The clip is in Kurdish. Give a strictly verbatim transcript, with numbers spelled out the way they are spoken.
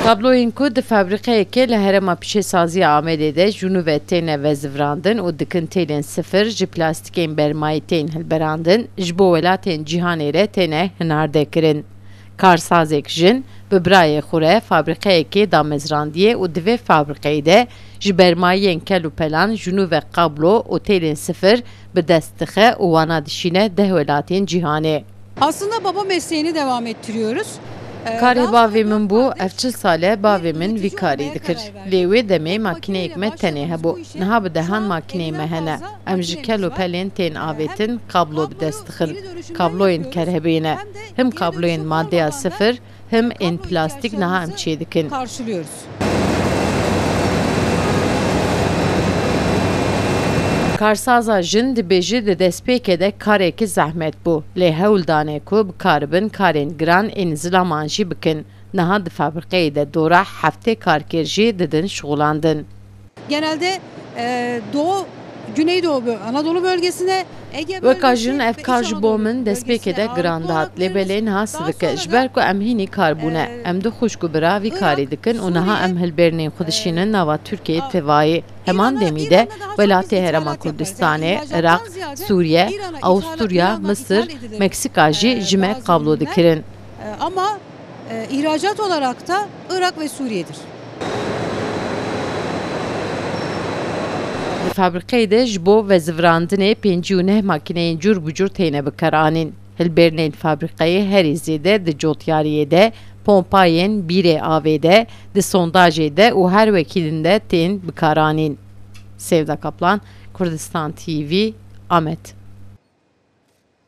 Kabloyên ku di fabrîqeyekê li herêma pîşesaziya Amedê de ji nû ve têne vezivirandin û dikin têlên sifir ji plastîkên bermayî tên hilberandin, ji bo welatên cîhanê re têne hinardekirin. Karsazek jin bi birayê xwe re fabrîqeyekê damezrandiyê û di vê fabrîqeyê de ji bermayiyên kel û pelan ji nû ve kablo û têlên sifir bi dest dixe û wana dişîne deh welatên cîhanê. Aslında baba mesleğini devam ettiriyoruz. Ee, Karê daha sonra bavê da min bû, ev çil sal e bavê min vî karî dikir. Lê wê demê makîneyek me tenê hebû. Niha bi dehan makîneyê me hene. Em ji kel û pelên tên avêtin, kablo bi dest dixin. Kabloyên kerhebê ne. Him kabloyên madeya sifir, him ên plastîk niha em çêdikin. Karşılıyoruz. Karsaza jin dibêje di destpêkê de karekî zehmet bû, lê hewl dane ku bikaribin karên giran ên zilaman jî bikin. Niha di fabrîqeyê de dora heftê karker jî didin şixulandin. Genelde, e, Doğu, Güneydoğu bö-, Anadolu bölgesine, Ege Weka jin bölgesi ev ve kar İç ji bo Anadolu min destpêkê de bölgesine giran ağırlıklı dihat, lê olarak belê niha sivik e. Ji ber ku em hînî kar bûne, e, em du xwişk û bira vî karî dikin û niha em hilbêrnên xwe dişînin nava Tirkiyeyê Tivayê. Heman demî de welatê Herêma Kurdistanê, Iraq, Sûriye, Awusturya, Misir, Meksika jî ji me kablo dikirin. E, ama, e, ihracat olarak da Irak ve Suriye'dir. Di fabrîqeyê de ji bo vezivirandinê pêncî û neh makîneyên cûr bi cûr têne bikaranîn. Hilbêrnên fabrîqeyê herî zêde di cotyariyê de, pompayên bîrê avê de, di sondajê de û her wekî din de tên bikaranîn. Sevda Kaplan, Kurdistan T V, Amed.